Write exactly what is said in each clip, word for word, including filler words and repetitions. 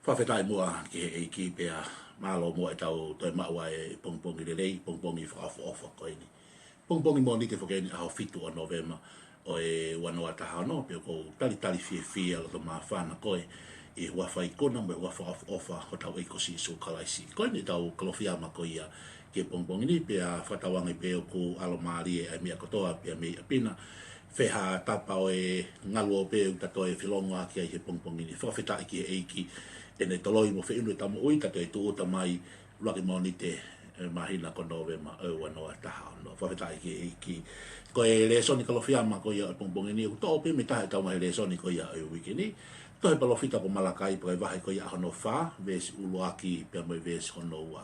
Fakafetaʻi muʻa ki he ʻEiki pea mālō muʻa ʻetau toe maʻu ʻa e pongipongi lelei, pongipongi fakaʻofoʻofa ko eni. Pongipongi Mōnite foki eni ʻaho fitu ʻo Nōvema ʻo e ua noa taha ono, pea ʻoku ou talitali fiefia loto māfana koe ʻi he huafa ikuna mo e huafa fakaʻofoʻofa hotau ʻEiki ko Sīsū Kalaisi. Ko eni ʻetau Kalofiama ko ia ki he pongipongi ni, pea fakatauange pē ʻoku ʻalomālie ʻa e meʻa kotoa pea mei ʻapi na. Fēhā tapa ʻo e ngaluope ʻoku ta toe felongoaki ai he pongipongi ni. Fakafetaʻi ki he ʻEiki ʻene toloi mo feʻunu ʻeta moʻui, ta toe tūʻuta mai ʻuluaki Mōnite ʻo e māhina ko Nōvema ʻo e ua noa taha ono. Fakafetaʻi ki he ʻEiki. Ko e lēsoni Kalofiama ko ia ʻo e pongipongi ni, ʻoku toʻo pē mei he taha ʻetau ngaahi lēsoni ko ia ʻo e uike ni. Tohi palōfita ko Malakai, pea ko e vahe ko ia hono fā, veesi ʻuluaki pea mo e veesi hono ua.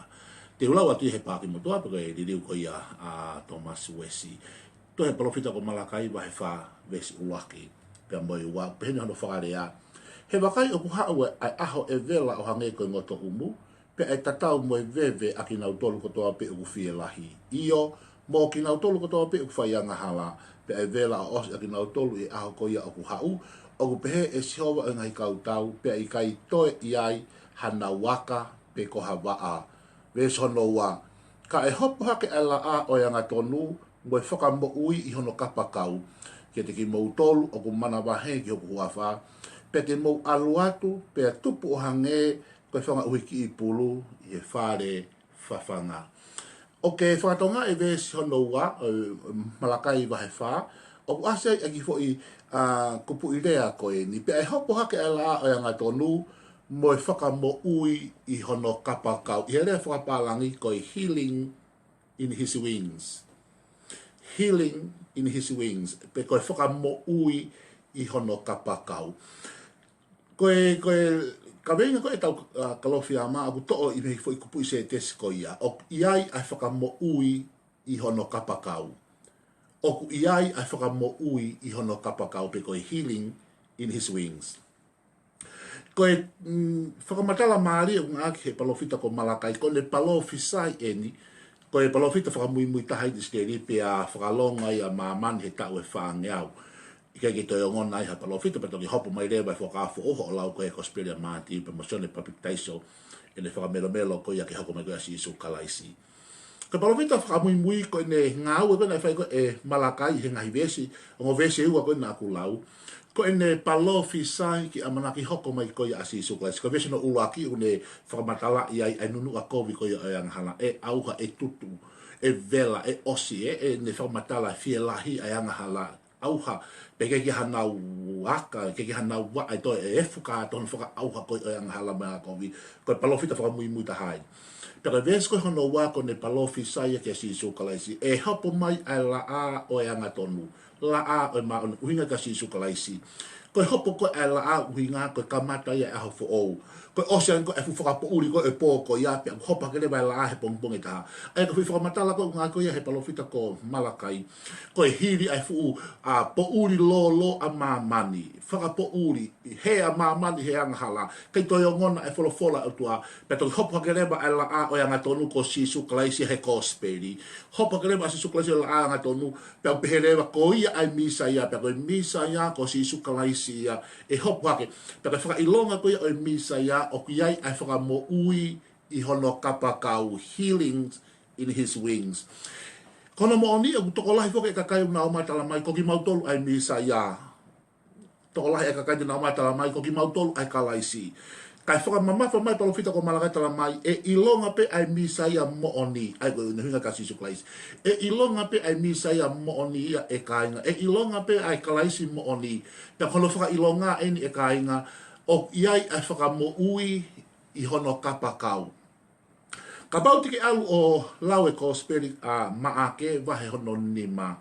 Te u lau atu ia he paaki motuʻa, pea ko e liliu ko ia ʻa Thomas Uesi. Tohi palōfita ko Malakai vahe fā, veesi ʻuluaki pea mo e ua, pehē ni hono fakalea: He vakai, ʻoku haʻu ʻa e ʻaho ʻe vela ʻo hangē ko e ngotoʻumu, pea ʻe tatau mo e veve ʻa kinautolu kotoa pē ʻoku fielahi, ʻio, mo kinautolu kotoa pē ʻoku fai angahala, pea ʻe vela ʻo ʻosi ʻa kinautolu ʻi he ʻaho ko ia ʻoku haʻu, ʻoku pehē ʻe Sihova ʻo e ngaahi kautau, pea ʻe ʻikai toe ʻi ai hanau aka pe ko ha vaʻa. Veesi hono ua: Ka ʻe hopo hake ʻa e laʻā ʻo e angatonu mo e fakamoʻui ʻi hono kapakau kiate kimoutolu ʻoku manavahē ki hoku huafa, pea te mou ʻalu atu, pea tupu ʻo hangē ko e fanga ʻuhikiʻi pulu ʻi he fale fafanga. ʻOku ke fakatokangaʻi e veesi hono ua ʻo e Malakai vahe fā, ʻoku ʻasi ai ʻa e kiʻi foʻi, ʻa, kupuʻi lea ko eni: Pea ʻe hopo hake ʻa e laʻā ʻo e angatonu mo e fakamoʻui ʻi hono kapakau. ʻI he lea fakapālangi ko e healing in his wings. Healing in his wings. Pe ko e fakamoʻui ʻi hono kapakau. Ko e, ko e kaveinga ko ē ʻetau, ʻa, Kalofiama ʻoku toʻo ʻi he foʻi kupuʻi sētesi ko ia: ʻOku ʻi ai ʻa e fakamoʻui ʻi hono kapakau. ʻOku ʻi ai ʻa e fakamoʻui ʻi hono kapakau, pe ko e healing in his wings. Ko e, mm, fakamatala mālie ʻoku ngāueʻaki he palōfita ko Malakai, ko ʻene palōfisai eni, ko e palōfita fakamuimui taha ʻi ʻIsileli, pea fakalongo ai ʻa māmani he taʻu ʻe fāngeau. ʻIkai ke toe ongona ai ha palōfita, pea toki hopo mai leva ʻa e Fuakava Foʻou, hoʻo lau ko ē e Kosipeli ʻa Mātiu pea mo Sione Papitaiso, ʻene fakamelomelo ko ia ki he hoko mai ko ia ʻa Sīsū Kalaisi. Ko e palōfita fakamuimui ko ʻene ngāue ko ē naʻe fai ko ē ʻe Malakai he ngaahi veesi, ongo veesi ʻe ua ko ē naʻa ku lau, ko ʻene palōfisai ki he ʻamanaki hoko mai ko ia ʻa Sīsū Kalaisi. Ko e veesi hono ʻuluaki ʻoku ne fakamatalaʻi ai ʻa e nunuʻa kovi ko ia ʻo e angahala, ʻe ʻauha, ʻe tutu, ʻe vela, ʻe ʻosi, ʻe, ʻene fakamatala fielahi ʻa e angahala, ʻauha, pea ʻikai ke ʻi ai hanau aka, ʻikai ke ʻi ai hanau vaʻa, ʻe toe ʻe efu kātoa hono fakaʻauha ko ia ʻo e angahala mo e anga kovi. Ko e palōfita fakamuimui taha ia. Pea ko e veesi ko ē hono ua ʻoku ne palōfisai ia kia Sīsū Kalaisi: ʻE hopo mai ʻa e laʻā ʻo e angatonu, laʻā ʻo e māʻoniʻoni, ʻuhinga kia Sīsū Kalaisi. Ko e hopo ko ē ʻa e laʻā ʻuhinga ko e kamata ia e ʻaho foʻou. Ko e ʻosi ange ko ē e fuʻu fakapoʻuli ko ē ʻo e pō ko ia, pea ʻoku hopo hake leva e laʻā he pongipongi ʻe taha. ʻA ia ko e foʻi fakamatala ko ē ʻoku ngāueʻaki ia he palōfita ko Malakai, ko e hili ʻa e fuʻu, ʻa, poʻuli lōlō ʻa māmani, fakapoʻuli, hē ʻa māmani he angahala, ʻikai toe ongona e folofola ʻa e ʻOtua, pea toki hopo hake leva ʻa e laʻā ʻo e angatonu ko Sīsū Kalaisi he Kosipeli. Hopo hake leva ʻa Sīsū Kalaisi ʻo e laʻā angatonu, pea ʻoku pehē leva ko ia ʻa e Mīsaia, pea ko e Mīsaia ko Sīsū Kalaisi ia ʻe hopo hake. Pea ko e fakaʻilonga ko ia ʻo e Mīsaia, ʻoku ʻi ai ʻa e fakamoʻui ʻi hono kapakau, healings in his wings. Ko hono moʻoni ʻoku tokolahi foki e kakai ʻoku nau ō mai ʻo tala mai ko kimautolu ʻa e Mīsaia. Tokolahi e kakai ʻoku nau ō mai ʻo tala mai ko kimautolu ʻa e Kalaisi. Kae fakamamafa mai e palōfita ko Malakai ʻo tala mai, ʻe ʻilonga pē ʻa e Mīsaia moʻoni, ʻa ia ko e ʻuhinga kia Sīsū Kalaisi. ʻE ʻilonga pē ʻa e Mīsaia moʻoni ia ʻe kāinga. ʻE ʻilonga pē ʻa e Kalaisi moʻoni. Pea ko hono fakaʻilonga eni ʻe kāinga, ʻoku ʻi ai ʻa e fakamoʻui ʻi hono kapakau. Kapau te ke ʻalu ʻo lau e Kosipeli ʻa Maʻake vahe hono nima,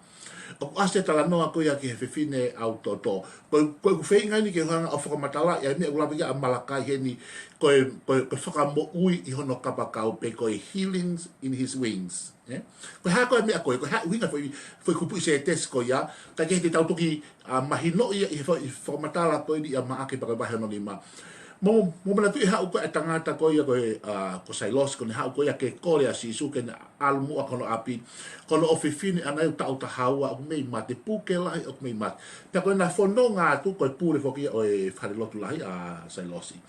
ʻoku ʻasi e talanoa ko ia ki he fefine ʻau toto. Ko, ko ʻeku feinga eni ke u hanga ʻo fakamatalaʻi ʻa e meʻa ʻoku lave ki ai ʻa Malakai heni, ko e, ko e, ko e fakamoʻui ʻi hono kapakau, pe ko e healings in his wings. Ē? Ko e hā ko ē e meʻa ko ē, ko e hā e ʻuhinga e foʻi, foʻi kupuʻi sētesi ko ia, kae kehe te tau toki, ʻa, mahinoʻi ia ʻi he foʻi fakamatala ko eni ʻa Maʻake pea ko e vahe hono nima. Mou, mou manatuʻi e haʻu ko ē ʻa e tangata ko ia ko e, ʻa, ko Sailosi, ko ʻene haʻu ko ia ke kole ʻa Sīsū ke ne ʻalu muʻa ki hono ʻapi, ko hono ʻofefine ʻaʻana ia ʻoku taʻu taha ua ʻoku mei mate, puke lahi ʻoku mei mate. Pea ko ʻena fononga atu, ko e pule foki ia ʻo e falelotu lahi ʻa Sailosi.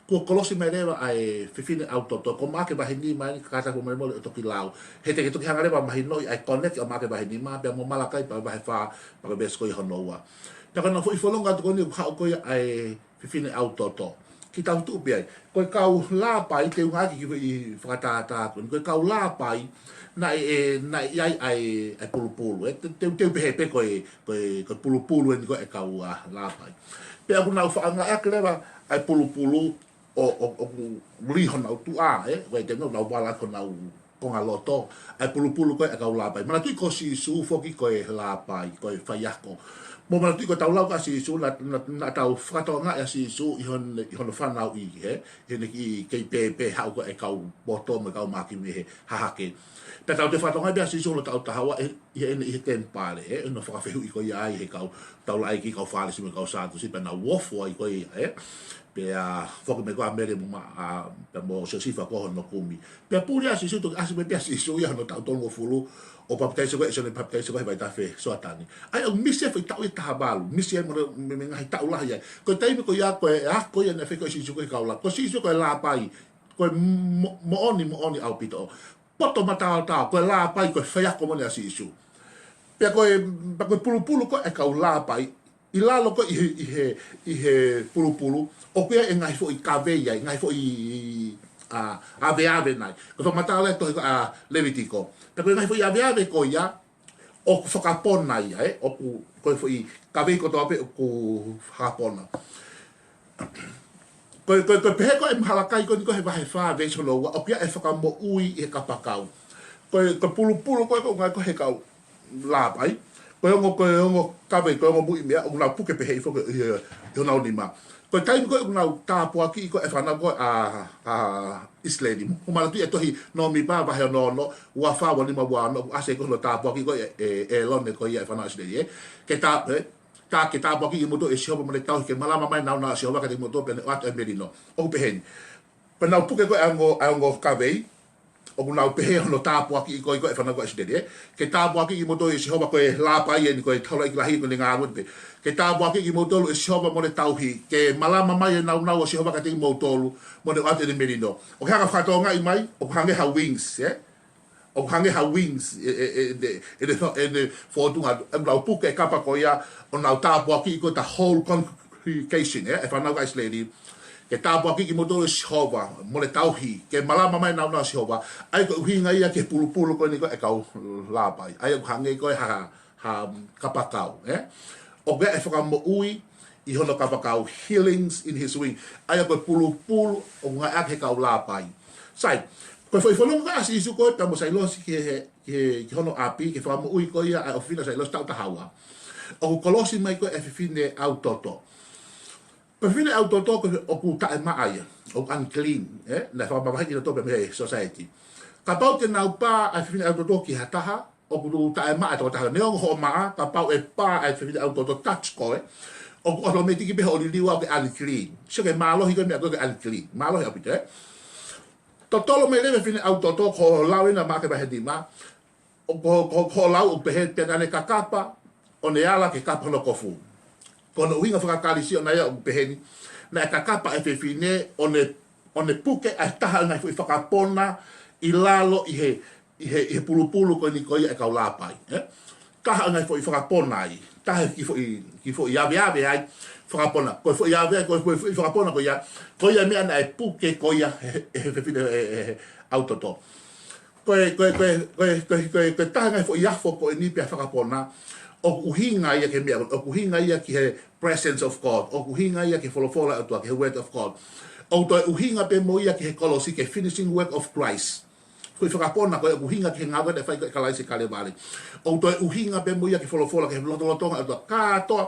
Kuo kolosi mai leva ʻa e fefine ʻau toto, ko Maʻake vahe nima eni, kātaki fakamolemole ʻo toki lau. He te ke toki hanga leva ʻo mahinoʻi ʻa e connect ʻa Maʻake vahe nima, pea mo Malakai pea vahe fā, pea ko e veesi ko ia hono ua. Pea ko ʻena foʻi fononga atu ko eni ʻoku haʻu ko ia ʻa e fefine ʻau toto. Kiʻi tau tuʻu pē ai. Ko e kau lāpai, te u ngāueʻaki e kiʻi fakatātā ko eni. Ko e kau lāpai, naʻe, ē, naʻe ʻi ai ʻa e, ʻa e pulupulu. Ē, te, te, te u pehē pē ko e, ko e, ko e pulupulu eni ko ē ʻa e kau, ā, lāpai. Pea ʻoku nau faʻa ngāueʻaki leva ʻa e pulupulu ʻo, ʻo, ʻo lī honau tuʻa, ē? Ko e te nau, nau vala ko honau konga loto, ʻa e pulupulu ko ē ʻa e kau lāpai. Manatuʻi ko Sīsū foki ko e lāpai, ko e faiako. Mou manatuʻi ko ʻetau lau kia Sīsū, naʻa, naʻa, naʻa tau fakatokangaʻi ʻa Sīsū ʻi hon-, ʻi hono fanauʻi, ē? ʻI heʻene kiʻi kei pēpē haʻu ko ē ʻa e kau poto mo e kau mākimi he hahake. Pea tau toe fakatokangaʻi pē ʻa Sīsū hono taʻu taha ua ʻi, ʻi heʻene ʻi he temipale, ē? ʻI hono fakafehuʻi ko ia ai he kau taulaʻeiki, kau Fālesi mo e kau Sātusi, pea nau ofo ai ko ia, ē? Pea foki mai ko ē ʻa Mele mo Ma-, ʻa, pea mo Siosifa ko hono kumi. Pea puli ʻa Sīsū, toki ʻasi mai pē ʻa Sīsū ia hono taʻu tolungofulu, ʻo papitaiso ko ē ʻe Sione Papitaiso ko ē he vaitafe Soatani. ʻA ia ʻoku misi e foʻi taʻu ʻe taha valu, misi ai mo e, mo e, mo e ngaahi taʻu lahi ai. Ko e taimi ko ia ko e ako ia naʻe fai ko ē ʻe Sīsū ko ē ki he kau lāpai. Ko Sīsū ko e lāpai, ko e mo-, moʻoni, moʻoni ʻaupito. Poto mataotao, ko e lāpai, ko e faiako moʻoni ʻa Sīsū. Pea ko e, pea ko e pulupulu ko ē ʻa e kau lāpai, ʻi lalo ko ē ʻi he, ʻi he, ʻi he pulupulu, ʻoku ʻi ai e ngaahi foʻi kavei ai, ngaahi foʻi, ā, aveave nai. Ko e fakamatala ʻa e tohi ko ē ʻa Levitiko. Pea ko e ngaahi foʻi aveave ko ia, ʻoku fakapona ia, ē? ʻOku, ko e foʻi kavei kotoa pē ʻoku fakapona. Ko e, ko e, ko e pehē ko ē ʻe Malakai ko eni ko ē he vahe fā veesi hono ua, ʻoku ʻi ai e fakamoʻui ʻi he kapakau. Ko e, ko e pulupulu ko ē ʻoku ngāueʻaki ko ē he kau lāpai. Ko e ongo, ko e ongo kavei, ko e ongo muiʻi meʻa, ʻoku nau puke pehē ʻi foki ʻi, ʻi honau nima. Ko e taimi ko ē ʻoku nau tāpuakiʻi ko ē e fānau ko ē ʻa, ʻa ʻIsileli. Mou manatuʻi e tohi Nōmipa vahe ono ono, ua fā, ua nima, ua ono, ʻoku ʻasi ai ko ē hono tāpuakiʻi ko ē ʻe, ʻe ʻĒlone ko ia e fānau ʻIsileli, ē. Ke tā-, ē, tā-, ke tāpuakiʻi kimoutolu ʻe Sihova mo e tauhi, ke malamamahi e nāunau ʻa Sihova kiate kimoutolu pea ne ʻoatu e melino. ʻOku pehē ni. Pea nau puke ko ē ʻa e ongo, ʻa e ongo kavei, ʻoku nau pehē hono tāpuakiʻi ko ē ko ē e fānau ko ē ʻIsileli, ē. Ke tāpuakiʻi kimoutolu ʻe Sihova, ko e lāpai eni, ko e taulaʻeiki lahi, ko ʻene ngāue pē. Ke tāpuakiʻi kimoutolu ʻe Sihova mo ʻene tauhi, ke malamamahi e nāunau ʻa Sihova kiate kimoutolu, mo ne ʻoatu ʻene melino. ʻOku hanga ʻo fakatokangaʻi mai, ʻoku hangē ha wings, ē? ʻOku hangē ha wings, ē, ē, ē, ē, ē, ē, ē, fōtunga, ʻoku nau puke e kapa ko ia, ʻo nau tāpuakiʻi ko ē the whole congregation, ē, e fānau ʻa ʻIsileli. Ke tāpuakiʻi kimoutolu ʻe Sihova, mo ʻene tauhi, ke malamamahi e nāunau ʻa Sihova, ʻa ia ko e ʻuhinga ia ki he pulupulu ko eni ko ē e kau lāpai. ʻA ia ʻoku hangē ko ē ha, ha kapakau, ē? ʻOku ʻi ai e fakamoʻui ʻi hono kapakau, healings in his wing. ʻA ia ko e pulupulu ʻoku ngāueʻaki he kau lāpai. Sai, ko e foʻi fononga ʻa Sīsū ko ē pea mo Sailosi ki he, ki he, ki hono ʻapi, ki he fakamoʻui ko ia ʻa e ʻofefine ʻa Sailosi taʻu taha ua. ʻOku kolosi mai ko ē e fefine ʻau toto. Ko e fefine ʻau toto ko e ʻoku taʻemaʻa ia, ʻoku unclean, ē? Naʻe fakamavaheʻi kinautolu pē mei he society. Kapau te nau pā ʻa e fefine ʻau toto ki ha taha, ʻoku taʻemaʻa e tokotaha. Neongo hoʻo maʻa, kapau ʻe pā ʻa e fefine ʻau toto, touch koe, ʻoku ʻotomētiki pē hoʻo liliu ʻo ke unclean. Sio ki he mālohi ko ē e meʻa ko ē ke unclean. Mālohi ʻaupito, ē? Totolo mai leva e fefine ʻau toto, ko hoʻo lau ena Maʻake vahe nima, ʻo ko, ko, ko hoʻo lau ʻoku pehē, pea naʻa ne kakapa, ʻo ne ala ke kapa hono kofu. Ko hono ʻuhinga faka-Kalisi ʻona ia ʻoku pehē ni, naʻe kakapa e fefine, ʻo ne, ʻo ne puke ʻa e taha ʻo e ngaahi foʻi fakapona ʻi lalo ʻi he, ʻi he, ʻi he pulupulu ko eni ko ia e kau lāpai, ē? Taha ʻo e ngaahi foʻi fakapona ai, taha e kiʻi foʻi, kiʻi foʻi aveave ai, fakapona. Ko e foʻi aveave, ko e foʻi, foʻi fakapona ko ia, ko ia e meʻa naʻe puke ko ia he, he, he fefine, he, he, he ʻau toto. Ko e, ko e, ko e, ko e, ko e, ko e, ko e taha e ngaahi foʻi afo ko eni pea fakapona, ʻoku ʻuhinga ia ki he meʻa, ʻoku ʻuhinga ia ki he presence of God, ʻoku ʻuhinga ia ki he folofola ʻa e ʻOtua, ki he word of God. ʻOku toe ʻuhinga pē mo ia ki he kolosi, ki he finishing work of Christ. Ko e fakapona ko ē ʻoku ʻuhinga ki he ngāue naʻe fai ko ē ʻe Kalaisi ʻi Kalevale. ʻOku toe ʻuhinga pē mo ia ki he folofola, ki he lotolotonga ʻa e ʻOtua kātoa.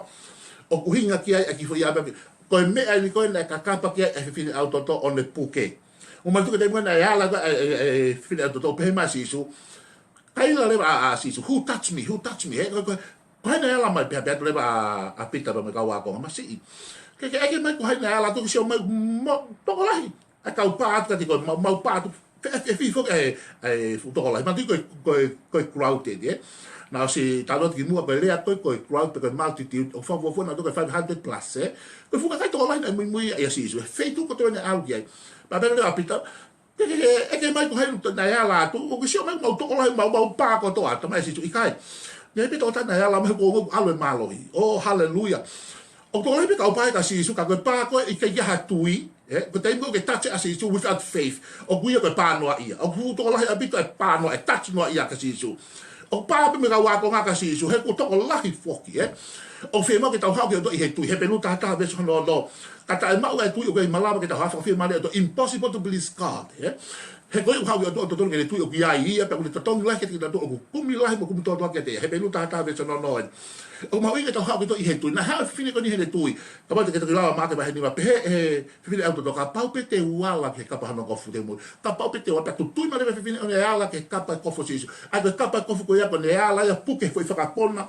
ʻOku ʻuhinga ki ai ʻa e kiʻi foʻi aveave. Ko e meʻa eni ko ē naʻe kakapa ki ai e fefine ʻau toto ʻo ne puke. Mou manatuʻi ko e taimi ko ē naʻe ala ko ē e, e, e, e fefine ʻau toto, pehē mai ʻa Sīsū. Kaila leva ʻa, ʻa Sīsū, "Who touched me? Who touched me?" Ē, ko, ko, ko hai naʻe ala mai, pehē, pehē atu leva ʻa, ʻa Pita pea mo e kau ākonga, "Masiʻi. Ke, ke ʻeke mai ko hai naʻe ala atu ke sio mai mo tokolahi. ʻA e kau pā atu kiate koe, mau, mau pā atu. Fe, fe, fifo e, e fuʻu tokolahi. Manatuʻi ko e, ko e, ko e crowd ē, ē. Naʻe ʻosi talanoa atu kimuʻa ko e lea ko e, ko e crowd pe ko e multitude, ʻoku fakafuofua naʻe toko five hundred plus, ē. Ko e fuʻu kakai tokolahi naʻe muimui ia ʻia Sīsū. He feituʻu kotoa naʻe ʻalu ki ai. Pea pehē leva ʻa Pita, ke, ke, ke ʻeke mai ko hai naʻe ala atu, ʻoku ke sio mai mau tokolahi, mau, mau pā kotoa, talamai ʻe Sīsū ʻikai. Naʻe pē tokotaha naʻe ala mai ko e ʻalu e mālohi. Oh, hallelujah. ʻOku tokolahi pē kau pā ia kia Sīsū, ka ko e pā ko ē ʻikai ke ʻi ai ha tui, ē, ko e taimi ko ē ke touch ʻa Sīsū without faith, ʻoku ʻi ai ko e pā noaʻia. ʻOku tokolahi ʻaupito e pā noa, e touch noaʻia kia Sīsū. ʻOku pā pē mo e kau ākonga kia Sīsū, he ʻoku tokolahi foki, ē. ʻOku fiemaʻu ke tau haʻu ki he ʻOtua ʻi he tui, Hepelū taha taha veesi hono ono. Ka taʻemaʻu e tui ʻoku ʻikai malava ke tau hanga ʻo fakafiemālieʻi e ʻOtua, impossible to please God, ē. He ko ia ʻoku haʻu ki he ʻOtua ʻoku totonu ke ne tui ʻoku ʻi ai ia, pea ʻoku ne totongi lahi kiate kinautolu ʻoku kumi lahi mo kumi tōtōaki kiate ia. Hepelū taha taha veesi hono ono ē. ʻOku mahuʻinga ke tau haʻu ki he ʻOtua ʻi he tui. Naʻe haʻu e fefine ko eni heʻene tui. Kapau te ke toki lau ʻa Maʻake vahe nima, pehē ʻe he fefine ʻau toto, kapau pē te u ala ki he kapa hono kofu te u moʻui. Kapau pē te u ala, pea tutui mai leva e fefine ʻo ne ala ki he kapa e kofu ʻo Sīsū. ʻA ia ko e kapa e kofu ko ia ko ʻene ala ia ʻo puke e foʻi fakapona,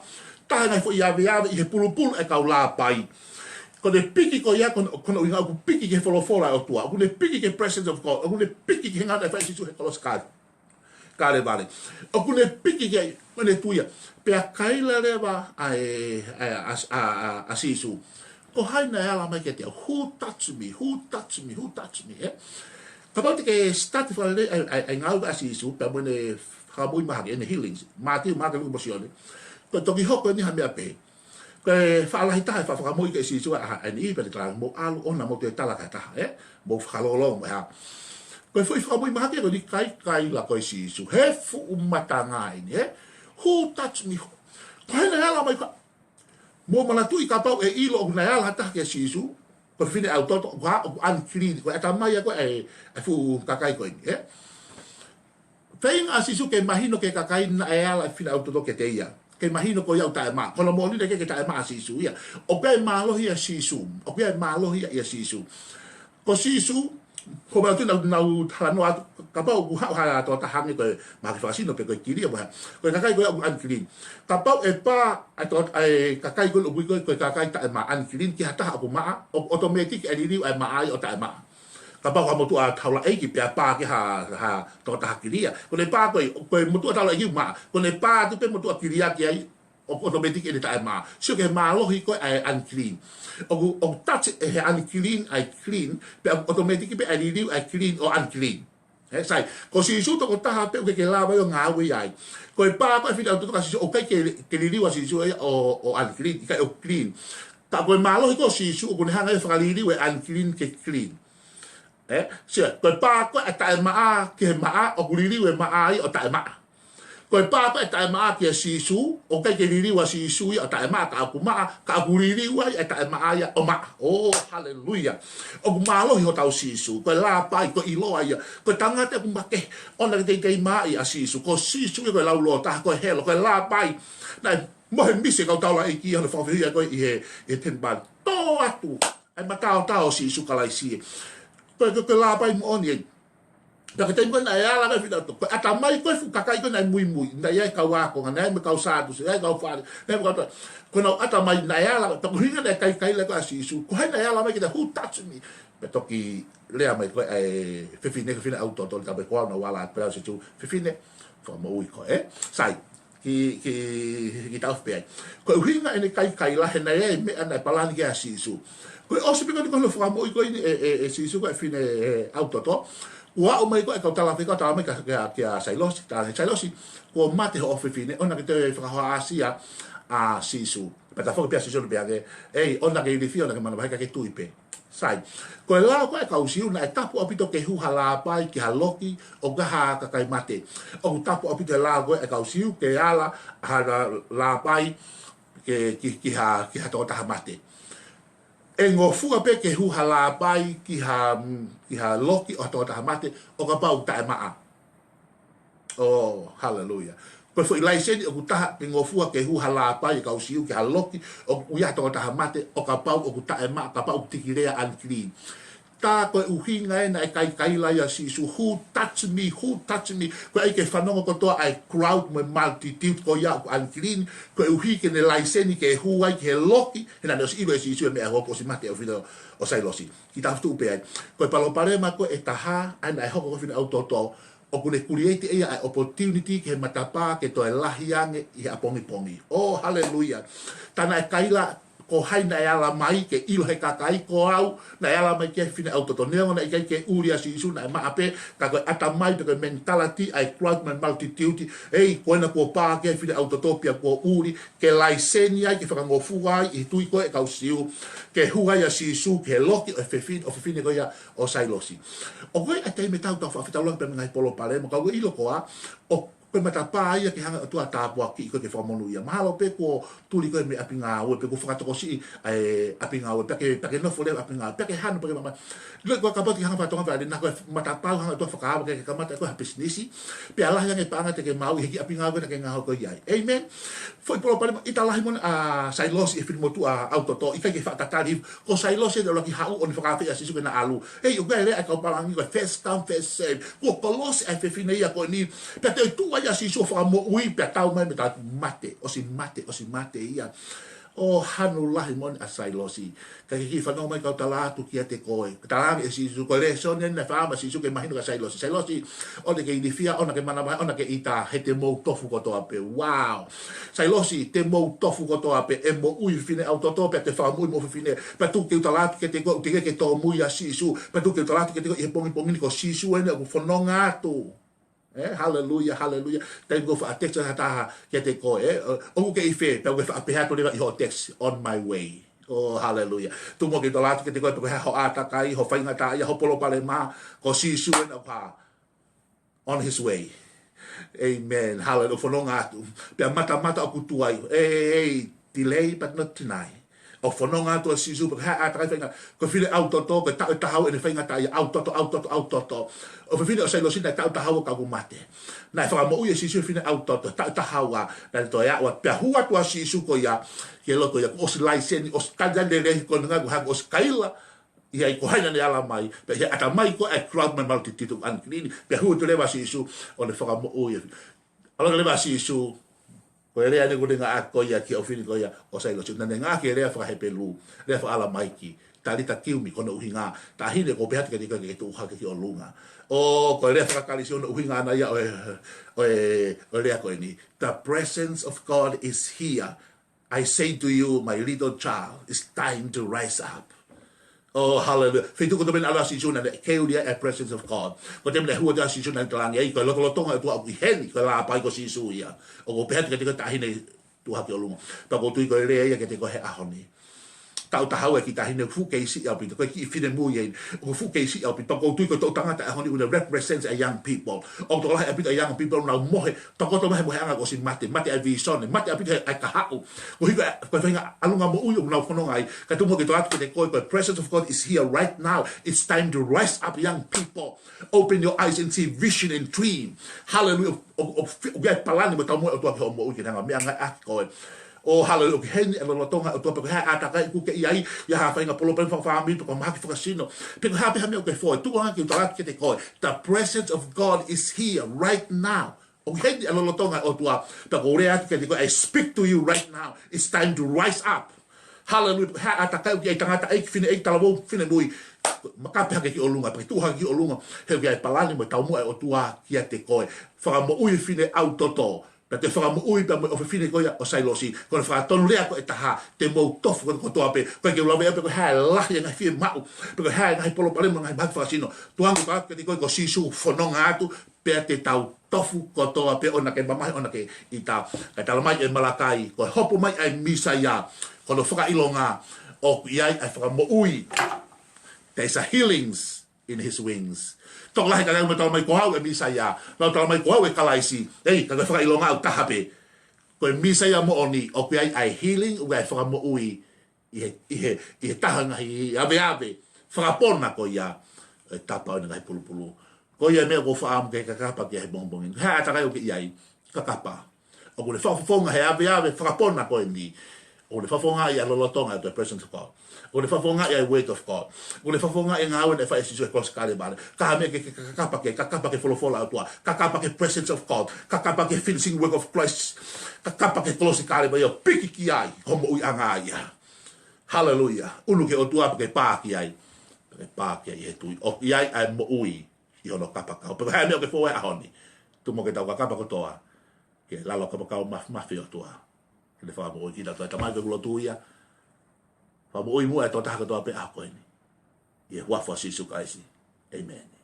taha e ngaahi foʻi aveave ʻi he pulupulu e kau lāpai. Ko ʻene piki ko ia, ko hono, ko hono ʻuhinga ʻoku piki ki he folofola ʻa e ʻOtua. ʻOku ne piki ki he presence of God. ʻOku ne piki ki he ngāue naʻe fai ʻe Sīsū he kolosi Kale-, Kalevale. ʻOku ne piki ki ai, ko ʻene tui ia. Pea kaila leva ʻa e, ʻa e, ʻa, ʻa, ʻa, ʻa Sīsū, ko hai naʻe ala mai kiate au? Who touched me? Who touched me? Who touched me? Ē? Kapau te ke study fakalelei ʻa e, ʻa e, ʻa e ngāue ʻa Sīsū, pea mo ʻene fakamoʻui mahaki, ʻene healings, Mātiu, Maʻake, Luke mo Sione, ko e toki hoko eni ha meʻa pehē. Ko e faʻa lahi taha e faʻa fakamoʻui ʻe Sīsū ʻa, ʻa e niʻihi pea ne talaange, mou ʻalu ʻoua naʻa mou toe tala ki ha taha, ē? Mou fakalongolongo mo e hā. Ko e foʻi fakamoʻui mahaki ko eni, kaikaila ko ē ʻa Sīsū he fuʻu matanga eni, ē? Who touched me? Ko hai naʻe ala mai kia au? Mou manatuʻi kapau ʻe ʻilo ʻoku naʻe ala ha taha kia Sīsū, ko e fefine ʻau toto, ʻoku hā, ʻoku unclean, ko e ʻatamai ia ko ē ʻa e, ʻa e fuʻu kakai ko eni, ē? Feinga ʻa Sīsū ke mahino ki he kakai naʻe ala e fefine ʻau toto kiate ia. Ke mahino ko ia ʻoku taʻemaʻa. Ko hono moʻoni naʻe ʻikai ke taʻemaʻa ʻa Sīsū ia. ʻOku ʻi ai e mālohi ʻia Sīsū. ʻOku ʻi ai e mālohi ʻia Sīsū. Ko Sīsū, ko e meʻa ʻoku ou tui naʻa, naʻa ku talanoa atu, kapau ʻoku haʻu ha tokotaha hangē ko e mahaki fakasino pe ko e kilia mo e hā. Ko e kakai ko ia ʻoku unclean. Kapau ʻe pā ʻa e to-, ʻa e kakai ko ē ʻoku ui ko ē ko e kakai taʻemaʻa, unclean, ki ha taha ʻoku maʻa, ʻoku automatic ʻe liliu ʻa e maʻa ia ʻo taʻemaʻa. Kapau ko ha motuʻa taulaʻeiki pea pā ki ha, ha tokotaha kilia. Ko ʻene pā ko ē, ko e motuʻa taulaʻeiki maʻa. Ko ʻene pā atu pē motuʻa kilia ki ai, ʻoku automatic ʻene taʻemaʻa. Sio ki he mālohi ko ē ʻa e unclean. ʻOku, ʻoku touch ʻe he unclean ʻa e clean, pea ʻoku automatic pē ʻa e liliu ʻa e clean ʻo unclean. Ē, sai, ko Sīsū tokotaha pē ʻoku ʻikai ke lava ia ʻo ngāue ai. Ko e pā ko ē ʻa e fefine ʻau toto kia Sīsū, ʻoku ʻikai ke, ke liliu ʻa Sīsū ia ʻo, ʻo unclean, ʻikai, ʻoku clean. Ka ko e mālohi ko ē ʻo Sīsū, ʻoku ne hanga ʻo fakaliliu e unclean ke clean. Ē, sio, ko e pā ko ē ʻa e taʻemaʻa ki he maʻa, ʻoku liliu e maʻa ia ʻo taʻemaʻa. Ko e pā ko ē ʻa e taʻemaʻa kia Sīsū, ʻoku ʻikai ke liliu ʻa Sīsū ia ʻo taʻemaʻa, ka ʻoku maʻa, ka ʻoku liliu ai e taʻemaʻa ia ʻo maʻa. Oh, haleluia. ʻOku mālohi hotau Sīsū, ko e lāpai, ko e ʻiloa ia. Ko e tangata ʻoku makehe, ʻoua naʻa ke teitei mā ai ʻa Sīsū. Ko Sīsū ia ko e laulōtaha, ko e helo, ko e lāpai. Naʻe mohe misi e kau taulaʻeiki ʻi hono fakafehuʻia ko ē ʻi he, ʻi he temipale. Tō atu ʻa e mataotao ʻo Sīsū Kalaisi ē. Ko e, ko e, ko e lāpai moʻoni ē. Pea ko e taimi ko ē naʻe ala mai e fefine ʻau toto, ko e ʻatamai ko ē e fuʻu kakai ko ē naʻe muimui, naʻe ʻi ai e kau ākonga, naʻe ʻi ai mo e kau Sātusi, naʻe ʻi ai e kau Fālesi, naʻe ʻi ai mo e kau, ko honau ʻatamai naʻe ala mai, pea ko e ʻuhinga naʻe kaikaila ko ē ʻa Sīsū, ko hai naʻe ala mai kiate au, who touched me? Pea toki lea mai ko ē ʻa e fefine, fefine ʻau toto, talamai ko au naʻa ku ala, pea ʻalu ʻa Sīsū, fefine, fakamoʻui koe, ē? Sai. Ki, ki, ki tau pē ai. Ko e ʻuhinga ʻene kaikaila he naʻe ʻi ai e meʻa naʻe palani ki ai ʻa Sīsū. Ko e ʻosi pē ko eni ko hono fakamoʻui ko eni ʻe, ʻe, ʻe Sīsū ko ē e fefine, ē, ʻau toto, kuo aʻu mai ko ē e kau talafekau ʻo talamai kia, kia, kia Sailosi, talaange, Sailosi, kuo mate hoʻo fefine, ʻoua naʻa ke toe fakahohaʻasi ʻa Sīsū. Pea tafoki pē ʻa Sīsū ʻo pehē ange, ʻEi, ʻoua naʻa ke ilifia, ʻoua naʻa ke manavahē, ka ke tui pē. Sai. Ko e lao ko ē ʻa e kau Siu naʻe tapu ʻaupito ke hū ha lāpai ki ha loki ʻo ka ha kakai mate. ʻOku tapu ʻaupito e lao ko ē ʻa e kau Siu ke ala ha lā-, lāpai ke, ki, ki ha, ki ha tokotaha mate. ʻE ngofua pē ke hū ha lāpai ki ha, ki ha loki ʻo ha tokotaha mate ʻo kapau ʻoku taʻemaʻa. Oh, haleluia. Ko e foʻi laiseni ʻoku taha ke ngofua ke hū ha lāpai ʻa e kau Siu ki ha loki ʻoku ʻi ai ha tokotaha mate ʻo kapau ʻoku taʻemaʻa, kapau ʻoku tikilea unclean. Tā ko e ʻuhinga ē naʻe kaikaila ai ʻa Sīsū, "Who touched me? Who touched me?" Ko e ʻai ke fanongo kotoa ʻa e crowd mo e multitude ko ia ʻoku unclean, koeʻuhi ke ne laiseni ke hū ai ki he loki, he naʻa ne ʻosi ʻilo ʻe Sīsū e meʻa ʻe hoko, ʻosi mate ʻa e fefine ʻo Sailosi. Kiʻi tafotuʻu pē ai. Ko e palopalema ko ē ʻe taha, ʻa ia naʻe hoko ko e fefine ʻau toto, ʻoku ne create ʻe ia ʻa e opportunity ki he matapā ke toe lahi ange ʻi he ʻapongipongi. Oh, hallelujah. Tā naʻe kaila ko hai naʻe ala mai ke ʻilo he kakai, ko au naʻe ala mai ki he fefine ʻau toto. Neongo naʻe ʻikai ke ʻuli ʻa Sīsū, naʻe maʻa pē, ka ko e ʻatamai pe ko e mentality ʻa e crowd mo e multitude, ei, ko ena kuo pā ki he fefine ʻau toto pea kuo ʻuli, ke laiseni ai, ke fakangofua ai ʻi he tui ko ē ʻa e kau Siu, ke hū ai ʻa Sīsū ki he loki ʻo e fefine, ʻo e fefine ko ia ʻo Sailosi. ʻOku ʻi ai e taimi ʻe taha ʻoku tau faʻa fetaulaki pē mo e ngaahi palopalema, ka ʻoku ʻilo koā, ʻoku ko e matapā ia ke hanga ʻe he ʻOtua ʻo tāpuakiʻi koe ke fakamonūʻia. Mahalo pē kuo tuli koe mei ʻapi ngāue, pe kuo fakatokosiʻi ʻa e ʻapi ngāue, pea ke, pea ke nofo leva ʻapi ngāue, pea ke hanu, pea ke mamahi. Loi ko e kapau te ke hanga ʻo fakatonga pē ʻa e, naʻa ko e matapā ʻoku hanga ʻe he ʻOtua ʻo fakaava ke ke kamata ʻe koe ha pisinisi, pea lahi ange e paʻanga te ke maʻu ʻi he kiʻi ʻapi ngāue ko ē naʻa ke ngāue ko ia ai. Amen. Foʻi palopalema ʻita lahi moʻoni ʻa Sailosi, e fefine motuʻa ʻau toto, ʻikai ke faʻa tatali, ko Sailosi ʻene ʻuluaki haʻu ʻo ne fakaafeʻi ʻa Sīsū ke na ʻalu. Ei, ʻoku ʻi ai e lea ʻa e kau pālangi ko e first come, first serve. Kuo kolosi ʻa e fefine ia ko eni. Pea toe tuʻu ai ʻa Sīsū ʻo fakamoʻui, pea tau mai mo e taʻu mate, ʻosi mate, ʻosi mate ia. ʻO hanu lahi moʻoni ʻa Sailosi. Ka ke kiʻi fanongo mai kau tala atu kiate koe. Talaange ʻe Sīsū, ko e lēsoni eni naʻe fakaava ʻe Sīsū ke mahino kia Sailosi. Sailosi, ʻoua te ke ilifia, ʻoua naʻa ke manavahē, ʻoua naʻa ke ʻita, he te mou tofu kotoa pē. Wow. Sailosi, te mou tofu kotoa pē, ʻe moʻui e fefine ʻau toto, pea te fakamoʻui mo e fefine. Pea tuku ke u tala atu kiate koe, ʻoua te ke tōmui ʻa Sīsū. Pea tuku ke u tala atu kiate koe, ʻi he pongipongi ni ko Sīsū eni ʻoku fononga atu. Eh, haleluia, haleluia. Taimi ko ē ʻoku faʻa text ha taha kiate koe, eh, ʻoku ke ʻi fē, pea ʻoku ke faʻa pehē atu leva ʻi hoʻo text, "On my way." Oh, haleluia. Tuku muʻa ke u tala atu kiate koe, pe ko e hā ho ʻātakai, ho faingataʻaʻia, ho palopalema, ko Sīsū ena ʻoku hā, on his way. Amen. Haleluia. Fononga atu. Pea matamata ʻoku tuai. Ei, ei, ei, delay but not deny. ʻOku fononga atu ʻa Sīsū, pe ko e hā e ʻātakai, faingataʻa, ko e fefine ʻau toto, ko e taʻu ʻe taha ua ʻene faingataʻaʻia, ʻau toto, ʻau toto, ʻau toto. ʻO e fefine ʻo Sailosi naʻe taʻu ʻe taha ua ka ʻoku mate. Naʻe fakamoʻui ʻe Sīsū e fefine ʻau toto, taʻu ʻe taha ua, naʻe toe aʻu atu, pea hū atu ʻa Sīsū ko ia ki he loki ko ia, kuo ʻosi laiseni, ʻosi tali lelei, ko e ʻuhinga ʻoku hā, kuo ʻosi kaila ʻi ai ko hai naʻa ne ala mai, pea ʻi he ʻatamai ko ē ʻa e crowd mo e multitude ʻoku unclean, pea hū atu leva ʻa Sīsū ʻo ne fakamoʻui. ʻAlu leva ʻa Sīsū, ko e lea eni ʻoku ne ngāueʻaki ko ia ki he ʻofefine ko ia ʻo Sailosi. Naʻa ne ngāueʻaki e lea faka-Hepelū, lea faka-Alamaiki, Talita kiumi, ko hono ʻuhinga, taʻahine, ʻoku ou pehē atu kiate koe ke tuʻu hake ki ʻolunga. ʻO ko e lea faka-Kalisi hono ʻuhinga ʻana ia ʻo e, ʻo e, ʻo e lea ko eni. The presence of God is here. I say to you, my little child, it's time to rise up. Oh, hallelujah. Feituʻu kotoa pē naʻe ʻalu ai ʻa Sīsū naʻe kei ʻuli ai e presence of God. Ko e taimi naʻe hū atu ai ʻa Sīsū naʻe talaange ai, ko e lotolotonga ʻo e ʻOtua ʻoku ʻi heni, ko e Lāpai ko Sīsū ia. ʻOku ou pehē atu kiate koe taʻahine, tuʻu hake ki ʻolunga. Pea ʻoku ou tui ko e lea ia kiate koe he ʻaho ni. Taʻu ʻe taha ua e kiʻi taʻahine, fuʻu kei siʻi ʻaupito, ko e kiʻi finemui eni, ʻoku fuʻu kei siʻi ʻaupito. Pea ʻoku ou tui ko e toʻutangata he ʻaho ni ʻoku ne represent ʻa e young people. ʻOku tokolahi ʻaupito ʻa e young people ʻoku nau mohe, tokoto mai he mohenga kuo ʻosi mate, mate ʻa e vīsone, mate ʻaupito ʻa e kahaʻu. Koeʻuhi ko e, ko e faʻahinga ʻalunga moʻui ʻoku nau fononga ai, ka tuku muʻa ke u tala atu kiate koe, ko e presence of God is here right now. It's time to rise up, young people. Open your eyes and see vision and dream. Hallelujah. ʻO, ʻo, ʻoku ʻi ai e palani mo e taumuʻa ʻa e ʻOtua ki hoʻo moʻui ke ne hanga ʻo meʻangāueʻaki koe. Oh, hallelujah. ʻOku ʻi heni e lotolotonga ʻo e ʻOtua pe ko e hā e ʻātakai ʻoku ke ʻi ai, ʻi ai ha faʻahinga palopalema fakafāmili pe ko ha mahaki fakasino. Pe ko e hā pē ha meʻa ʻoku ke foʻi, tuku ange ke u tala atu kiate koe. The presence of God is here right now. ʻOku ʻi heni e lotolotonga ʻo e ʻOtua. Pea ʻoku ou lea atu kiate koe, I speak to you right now. It's time to rise up. Hallelujah. Pe ko e hā e ʻātakai ʻoku ʻi ai, tangataʻeiki, fineʻeiki, talavou, finemui. Makape hake ki ʻolunga, pea ke tuʻu hake ki ʻolunga. He ʻoku ʻi ai e palani mo e taumuʻa ʻa e ʻOtua kiate koe. Fakamoʻui e fefine ʻau toto. Pea toe fakamoʻui pea mo e ʻofefine ko ia ʻo Sailosi. Ko hono fakatonulea ko ē ʻe taha, te mou tofu kotoa pē. ʻOku ʻikai ke u lave ʻe au pe ko e hā e lahi e ngaahi fiemaʻu, pe ko e hā e ngaahi palopalema, ngaahi mahaki fakasino. Tuku ange ke u tala atu kiate koe ko Sīsū fononga atu, pea te tau tofu kotoa pē, ʻoua naʻa ke mamahi, ʻoua naʻa ke ʻita. Kae talamai ʻe Malakai, ko e hopo mai ʻa e Mīsaia, ko hono fakaʻilonga ʻoku ʻi ai ʻa e fakamoʻui. There is a healings in his wings. Tokolahi ka nau talamai ko au e Mīsaia, nau talamai ko au e Kalaisi, ei, ka ko e fakaʻilonga ʻoku taha pē. Ko e Mīsaia moʻoni, ʻoku ʻi ai ʻa e healing, ʻoku ʻi ai e fakamoʻui, ʻi he, ʻi he, ʻi he taha e ngaahi aveave fakapona ko ia, e tapa ʻo e ngaahi pulupulu. Ko ia e meʻa ʻoku ou fakaʻamu ke kakapa ki ai he pongipongi ni. Ko e hā e ʻātakai ʻoku ke ʻi ai, kakapa. ʻOku ne fakafofonga he aveave fakapona ko eni. ʻOku ne fakafofongaʻi ʻa e lotolotonga ʻo e presence of God. ʻOku ne fakafofongaʻi ʻa e word of God. ʻOku ne fakafofongaʻi ʻa e ngāue naʻe fai ʻe Sīsū he kolosi Kalevale. Ka meʻa ke, ke, ke kakapa ki ai, kakapa ki he folofola ʻa e ʻOtua. Kakapa ki he presence of God. Kakapa ki he finishing work of Christ. Kakapa ki he kolosi Kalevale ʻo piki ki ai ho moʻuiʻanga ia. Hallelujah. ʻUnu ki he ʻOtua pea ke pā ki ai. Pea ke pā ki ai he tui. ʻOku ʻi ai ʻa e moʻui ʻi hono kapakau. Pea ko e hā e meʻa ʻoku ke fou ai he ʻaho ni? Tuku muʻa ke tau kakapa kotoa ki he lalo kapakau mafimafi ʻo e ʻOtua. Ke ne fakamoʻui kitautolu. Tamai, ko ʻeku lotu ia. Fakamoʻui muʻa e tokotaha kotoa pē he ʻaho ko eni. ʻI he huafa ʻo Sīsū Kalaisi. ʻĒmeni.